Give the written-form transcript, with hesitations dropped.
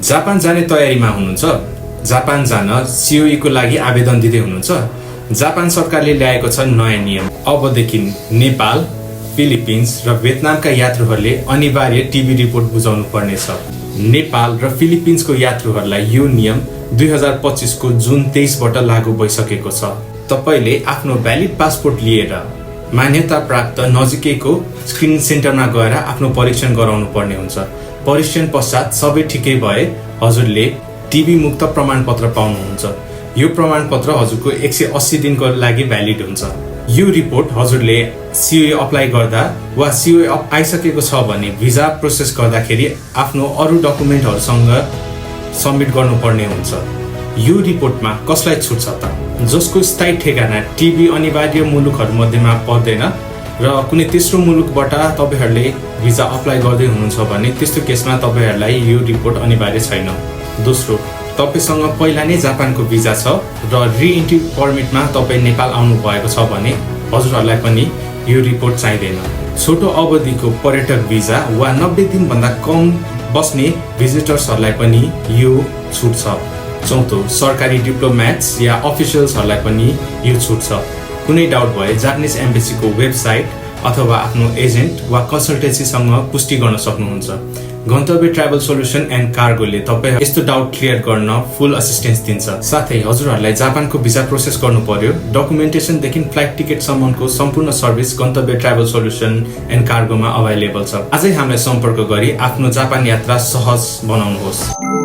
Japan जाने तयारीमा हुनुहुन्छ? जापान जान COE को लागि आवेदन दिँदै हुनुहुन्छ? जापान सरकारले ल्याएको छ नयाँ नियम। अबदेखि नेपाल, फिलिपिन्स र भियतनामका यात्रुहरूले अनिवार्य टिभी रिपोर्ट बुझाउनु पर्नेछ। नेपाल र फिलिपिन्सको यात्रुहरूलाई यो नियम 2025 को जुन 23 बाट लागू भइसकेको छ। तपाईले आफ्नो भ्यालिड पासपोर्ट लिएर मान्यता प्राप्त नजिकैको स्क्रिनिङ सेन्टरमा गएर आफ्नो परीक्षण गराउनु पर्ने हुन्छ। परीक्षण पश्चात सबै ठिकै भए हजुरले टिभी मुक्त प्रमाणपत्र पाउनुहुन्छ। यो प्रमाणपत्र हजुरको 180 दिनको लागि भ्यालिड हुन्छ। यो रिपोर्ट हजुरले COE अप्लाई गर्दा वा COE आइसकेको छ भने भिजा प्रोसेस गर्दाखेरि आफ्नो अरू डकुमेन्टहरूसँग सबमिट गर्नुपर्ने हुन्छ। यो रिपोर्टमा कसलाई छुट छ त? जसको स्थायी ठेगाना टिभी अनिवार्य मुलुकहरूमध्येमा पर्दैन र कुनै तेस्रो मुलुकबाट तपाईहरूले भिजा अप्लाई गर्दै हुनुहुन्छ भने त्यस्तो केसमा तपाईहरूलाई यो रिपोर्ट अनिवार्य छैन। दोस्रो, तपाईसँग पहिला नै जापानको भिजा छ र रि-इन्ट्री पर्मिटमा तपाईँ नेपाल आउनु भएको छ भने हजुरहरूलाई पनि यो रिपोर्ट चाहिँदैन। छोटो अवधिको पर्यटक भिजा वा 90 दिनभन्दा कम बस्ने भिजिटर्सहरूलाई पनि यो छुट छ। चौथो, सरकारी डिप्लोमेट्स या अफिसियल्सहरूलाई पनि यो छुट छ। कुनै डाउट भए जापानिज एम्बेसीको वेबसाइट अथवा आफ्नो एजेन्ट वा कन्सल्टेन्सीसँग पुष्टि गर्न सक्नुहुन्छ। गन्तव्य ट्राभल सोल्युसन एन्ड कार्गोले तपाईँ यस्तो डाउट क्लियर गर्न फुल असिस्टेन्स दिन्छ। साथै हजुरहरूलाई जापानको भिजा प्रोसेस गर्नु पर्यो, डकुमेन्टेसनदेखि फ्लाइट टिकटसम्मको सम्पूर्ण सर्भिस गन्तव्य ट्राभल सोल्युसन एन्ड कार्गोमा अभाइलेबल छ। आजै हामीलाई सम्पर्क गरी आफ्नो जापान यात्रा सहज बनाउनुहोस्।